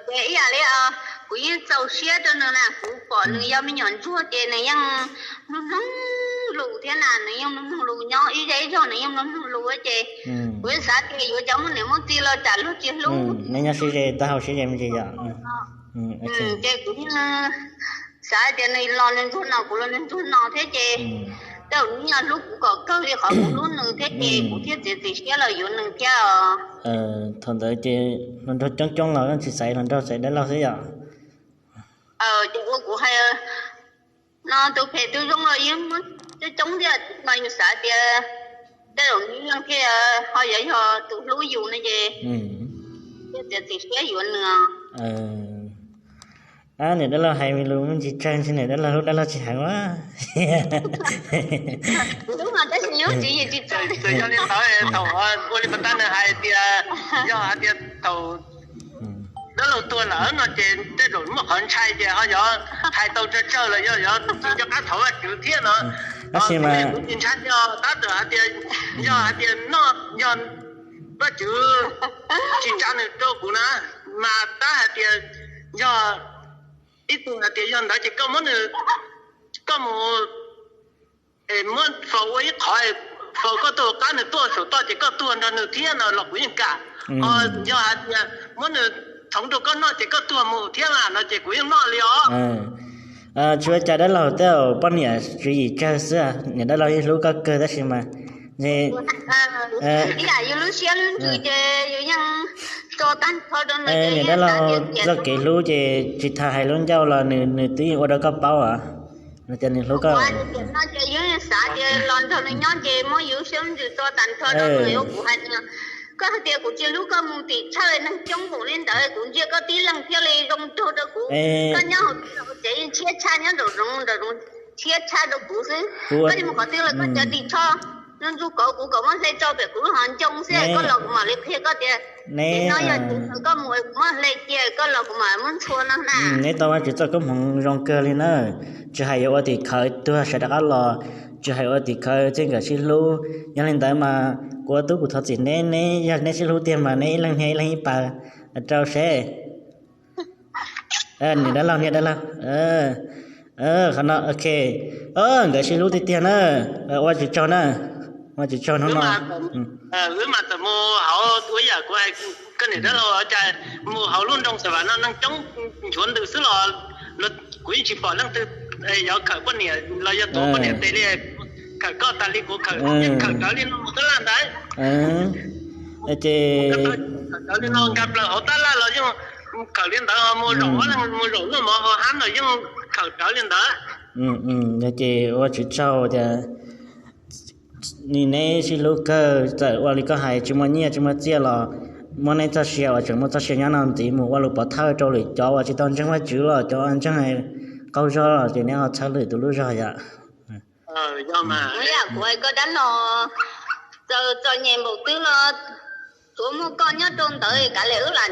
Ces ib yam li kuv yeej txaus siab rau nws na, kuv pom nws yog me nyuam ntsuag ces nws yeej mloog mloog lus thiab na, nws yeej mloog mloog lus nyob ib zej ib zog, nws yeej mloog mloog lus ces kuv yeej xav tias yuav cov muaj niam muaj txiv los tsam luag tsis hlub. Nws nyob sib ze, taub hau sib ze me ntsis yom. Ces kuv yeej xav tias nws los nws ntsuag no, kuv los nws ntsuag no thiab ces tej zaum nws yeej hlub kuv kom kawg li qhov kuv hlub nws thiab ces kuv thiaj txiav txim siab los yuav nws thiab os. Thaum ntawd ces hluas nraug coob coob los tsis xaiv hluas nraug, xaiv dab laug xwb yom. Ces ua kuv hais no, tus phem tus zoo los yeej muaj coob coob thiab mas yus xav tias tej zaum nws yeej thiaj ho yuav yog tus hlub yus no ces thiaj txiav txim siab yuav nws. Ab, niam dab laug hais me lus me ntsis tsawg ntsis, niam dab laug hlub dab laug tsis heev a. Tab sis yus tsis, yus tsis txawj. Txawm yog li ntawd thaum ua li pas tag nws hais tias yog hais tias thaum dab laug tuag lawm no ces tej zaum muaj qhov ntshai ces ho yog hais tau tsawg tsawg los yog yog tsis nco qab thov Vajtswv thiab no. Tab sis mas kuv tsis ntshai, yog tab tom hais tias yog hais tias noj yog Vajtswv tsis tsa nws rau kuv na, mas tab hais tias yog ib tug hais tias yog ntawd ces koj muab nws, koj mus muab faus ua ib qho, faus koj tuaj qab nws tuaj saum toj ces koj tuag nrog nws thiab no los kuv yeej kam. Ho yog hais tias muab nws txhoov rau koj noj ces koj tuag mus thiab mas no ces kuv yeej noj li os. Tsis ua cas dab laug, tej zaum poj niam tswv yim tsawg xwb, niam dab laug yeej hlub koj kawg tab sis mas niam dab laug txoj kev hlub ces tsis tas hais lub ncauj los nws, nws twb yeej ua rau koj paub os, nws tias nws hlub koj. Ces yus xav tias los nrog nws nyob ces muab yus siab ntsws tso tag nrho rau nws. Kuv hais tias, koj hais tias kuv tsis hlub koj mus tim tshawj neeg coob npaum li ntawd, kuv ntsia koj tib leeg thiaj li zoo nraug rau kuv. Koj nyob hauv tsev tshiab tshaj nyob nraum zoov, nraum zoov tshiab tshaj rau kuv xwb. Koj tsis mus qhov twg los koj cov ris tsho, nws ntxub kov kuv kom muab hle tso pem kuv lub hauv ncoo xwb, koj los kuv mam li qhia koj tias no yog tsis koj mus kuv muab hle cia, koj los kuv mam muab ntxhua no na. Neb tau Vajtswv txoj koob hmoov zoo kawg li na. Tsis hais yuav ua tim khawv tuag sawv rov qab los, tsis hais ua tim khawv txij nkawm sib hlub. Yog li ntawd mas kuv ua tub kuv thov txim neb, neb yog neb sib hlub tiag mas neb ib leeg hnia ib leeg ib pas rau seb. Niam dab laug, niam dab laug, qhov no ok, nkawd sib hlub tiag tiag na. Ua tsis tsaug na, ua tsis tsaug hnub no. Wb mas txawm mus hauv ua yam kuv hais, koj niam dab laug, cas mus hauv lub nroog Xav Vam no neeg coob nchuav ntws xwb los, kuv yeej tsis pom leej twg yuav khawm poj niam los yog tuav poj niam tes li. Khawm koj tas li kuv khawm, khawm rawv li no mus tab laj ntawd. Ces khawm rawv li no nkag plaws hauv tab laj los yeej khawm li ntawd, mus zaum ob leeg mus zaum noj mov haus hab los yeej khawm rawv li ntawd. Ces ua tsis tsaug tias neb sib hlub kawg, txawm ua li koj hais tsis muaj nyiaj tsis muaj txiaj los muab neb txoj sia uas tseem muaj txoj sia nyob no ntxiv mus ua lus pov thawj rau lwm cov uas tsis tau ntseeg Vajtswv los cov ntseeg qaug zog los ces neb ho txhawb lwm tus lub zog yom. Yog mas kuv hais koj dab no txom nyem npaum twg los tsuav muaj koj nyob rau ntawd kav liam wb lam